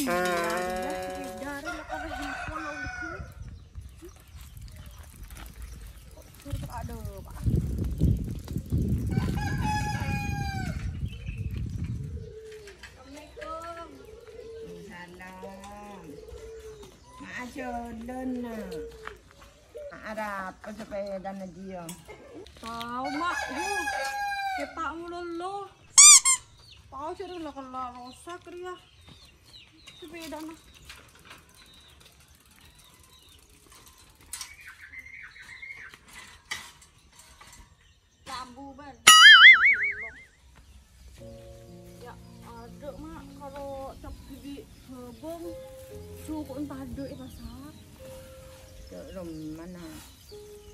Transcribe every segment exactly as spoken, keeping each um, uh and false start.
Alhamdulillah, sepeda, rè, lo, karo handphone, lo, gitu. Kok, aduh, Pak. Assalamualaikum. Salam. Ma' ajhâlân, Nak. Arapa sepedana jiyâ? Tao, Ma'. Uh, kèpa' mololo. Tao sè la kella' rosak rèya sepedana. Lambu, bân. Yâ, adâ', Ma', karo cabbhi bi' bhâbâng. Jhuko' entah adâ' è pasar. Cè' remma, Na'.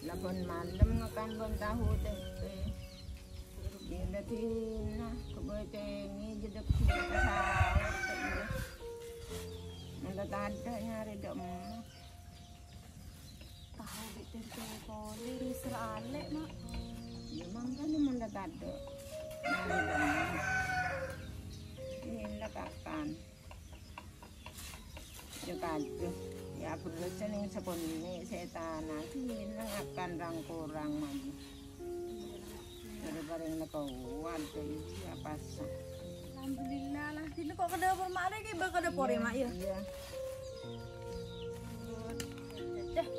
La bân malem ngakan bân tahu tempe. Gila dina, kebetenge jedek ka sahur, kok iya. Mantap tadâ' nyarè dâ' emma. Tahu bi' tempe polè, nèser alè', Ma'. Yâ, mangkana mon la tadâ'. Ngarè bân. Iyâ, la kakan. Yâ, kadhu. Yâ, berrâs neng sakonè' sètana. Iyâ, la ngakan rang-korang, Man. Arè parèng la kowat, iyâ, pas. Alhamdulillah, lah. Dina kok ka dâpor, Ma', rè, kèbâ ka dâpor, yâ, Ma', yâ? Iyâ. Deh.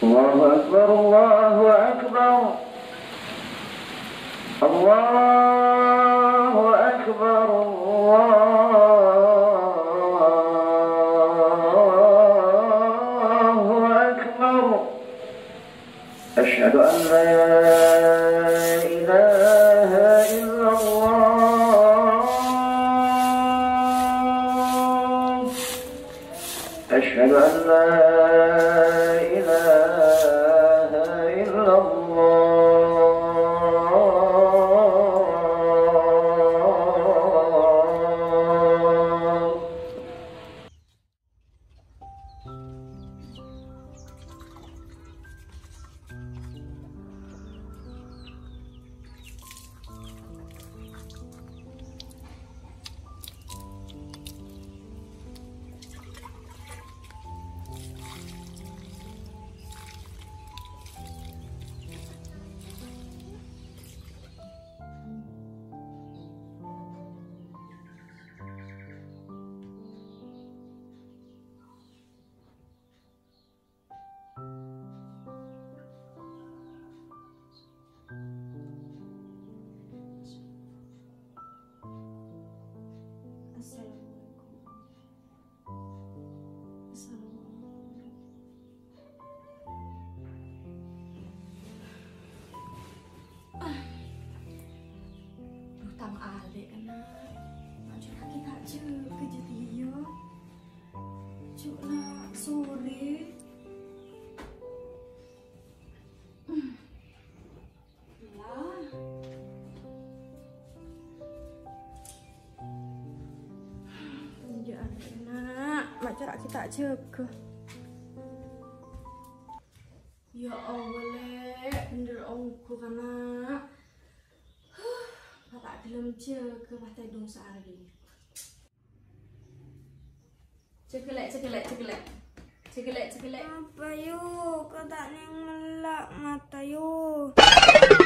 الله أكبر، الله أكبر، الله أكبر، الله أكبر. أشهد أن لا إله إلا الله. أشهد أن لا إله إلا الله. Assalamualaikum. Assalamualaikum. Ah. Duh, tang alè' kèna. Maca lagi tak jâgâ jâ' iyâ. Jhuko' la sorè. Lah. Enjâ' alè', Na'. Maca lagi tak jâgâ. Ya Allah, Lè', bhender ongghu, kana'. Huh, pas ta' ghellem jâgâ, pas tèdung saarè. Jâgâ, Lè', jâgâ, Lè', jâgâ, Lè'. Jâgâ, Lè', jâgâ, Lè'. Apa, yu? Kok ta' nèng mella' mata, yu?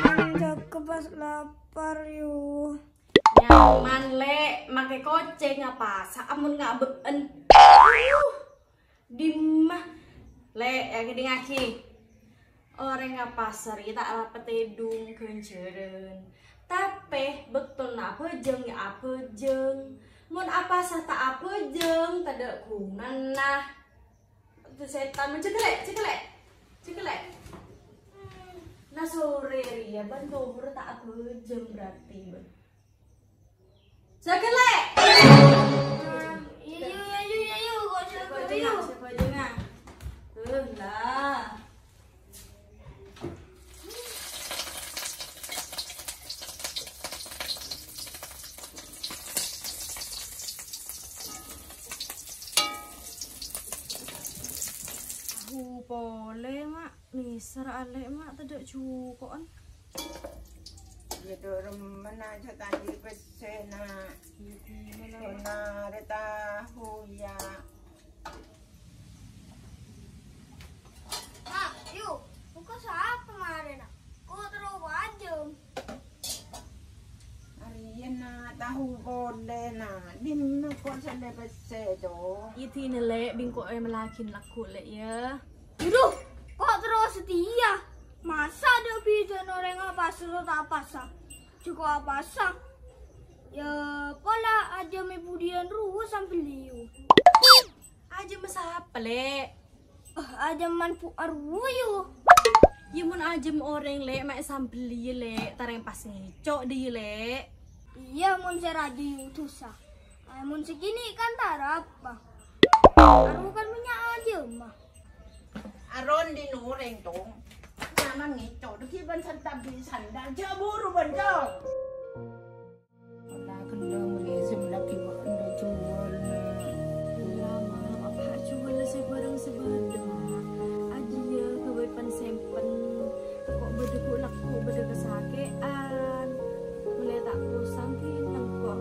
Nèng jâgâ pas lapar, yu. Nyaman, Lè', makè kocèng apa? Saampon ngabâ'ân. Aduh. Dimma? Lè', ya, kèdingngaghi. Orèng apasar ya ta' la patèdung ghânjhârân. Tapè, bâktona abhâjâng ya abhâjâng. Mon apasar ta' abhâjâng, tadâ' ghunana. Itu sètan, jâgâ, Lè', jâgâ, Lè'. Jâgâ, Lè'. Nah, sorè rèya, bân dhuhur ta' abhâjâng berarti, bân. Jâgâ, Lè'! Yu, yu, yu, yu, yu, kok jâgâ, yu? Siapa aja, Nak? Eh, lah. Tahu polè, Mak. Nèser alè', Mak, tadâ' jhuko'an. Iyâ, ḍu remmen ajâ tadâ' pèssèna. Iyâ, Bi, mana? Ḍuna arè tahu, yâ. Mak, yu, engko' sapa marèna? Ko' terro ajâm. Arèya, Na', tahu polè, Na'. Ḍimma ko' sè lè pèssè, Cong? Iyâ, dinah, Lè', bi' engko' èmellèaghi lagghu', Lè', yâ. Aduh, ko' terro satèya? Masa' ḍâ' bhidhâna orèng apasa ta' apasa? Jhâ' ko' apasa. Yâ, pola ajâm è budiyân rowa sambelliyu. Ajâm sapa, Lè'? Eh, ajâmman bu-, arowa, yu. Yâ, mon ajâm orèng, Lè', ma' èsambelliya, Lè'. Tarèng pas ngèco' ḍiyâ, Lè'. Iyâ, mon sè rajâ, yu, dhusa. Ah, mon sè kènè' kan tarapa. Arowa kan bânnya' ajâmma. Aron ḍinah orèng, Cong. Nyaman ngèco', ḍâggi' bân santa bi' sandal. Jhâ' buru bân, Cong. Ola ghellâ' mrèsem laghi bâ'na jhuwâl. Iyâ, Ma', apa' jhuwâl sè bhâreng sè bâḍâ, Ma'. Ajiyâ ghâbây pan-sèmpen. Ko' bâḍâ ghu-, lagghu' bâḍâ kasakè'an. Mèlè ta' posang ghi' nèng ko'.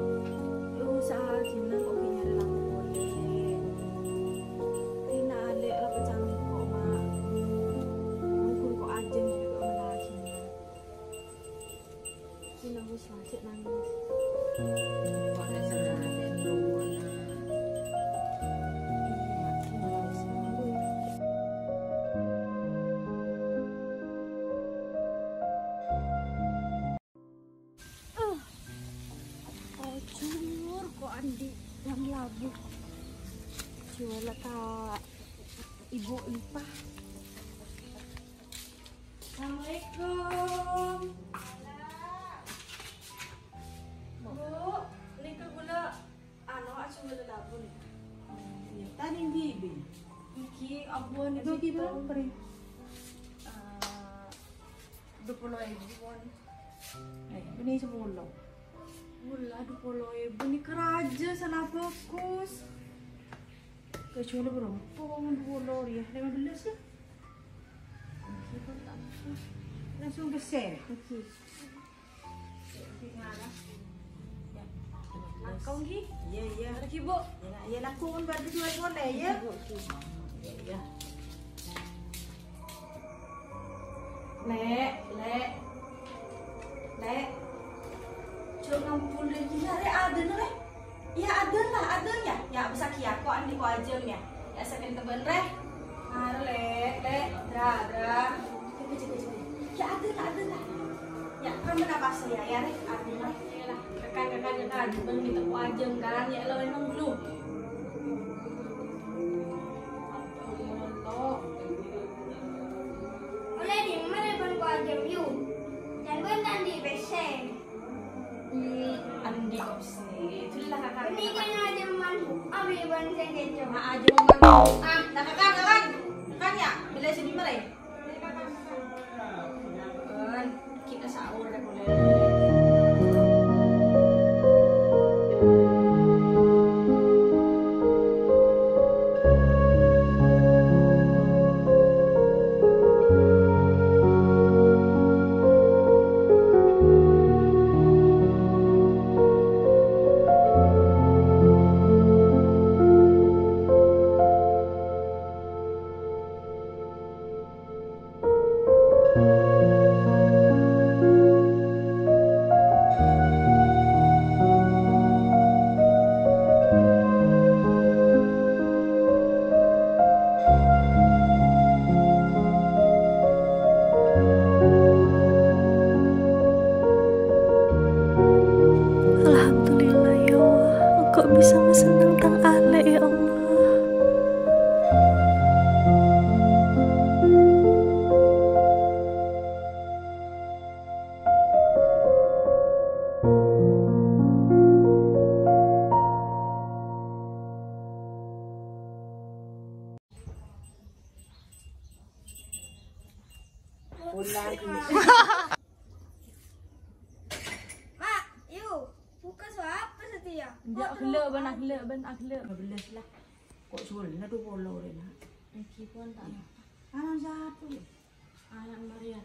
Yâ, usaha ghi' nèng ko' ghi' nyarè lagghu' polè. Dinah Lè' la pècangko', Ma'. Mungkin ko' ajâm jhughâ mèlè ajâm. Dinah wis wajib nangis. Eh, ojur ko' anḍi' nang labu. Jhuwâl ka Ibu Lipa. Assalamualaikum. Bu, nèka ghulâ, anu, ajhuwâl labu nèka. Iyâ, tadâ' bibi. Nèka abuân. Itu kita beri. Eh, dua puluh ribu won. Eh, ini sepuluh. Ghulâ dua puluh ribu nèka rajâ, sana bagus. Kecuali berapa? Pokoknya dua puluh ya, lima belas ya. Langsung geser. Oke. Langkong, Ki? Iyâ, iyâ. Mari, Ki, Bu. Iyâ, iyâ, langkong, bâḍâ dua polè, yâ. Iyâ, iyâ. Lè', Lè'. Lè'. Jhâ' ngampol ḍâri jiyâ, Lè', aḍâna, Lè'. Iyâ, aḍâna, aḍâna, yâ. Yâ, bisa kèya, ko' anḍi' ko' ajâm, yâ. Yâ, sakèng tebbhân, Lè'. Mara, Lè', Lè'. Dra, Dra. Jâgâ, jâgâ, jâgâ. Yâ, aḍâna, aḍâna. Yâ, remmen apa sih, yâ, yâ, Lè'? Aḍâna, Lè'. Yâ, lah. Kakan, kakan, kakan. Bân kita ko' ajâm, kan? Yâ, Allah, emang belum. Ollè ḍimma bân ko' ajâm, yu? Can bân ta' anḍi' pèssè. Hmm, anḍi' ko' pèssè. Itulah, Kakak. Ini kan ajâmman, abi bân sè kèco. Nah, ajâmman. Ah, nah, Kakak, Kakak. Kakak, yâ? Bilâ sè ḍimma, Lè'? Bân, kita sahur, Lè', polè. Alhamdulillah, ya Allah, Engkau bisa masenneng tang alè', ya Allah. Pulang. Mak, yu, buka suapa setia? Enjâ', aghellâ', bân, aghellâ', bân, aghellâ'. Lima belas lah. Ko' suwellâ dua puluh rè, Nak? Iki pon ta'. Iya. Anak sapa, ya? Anak Maria.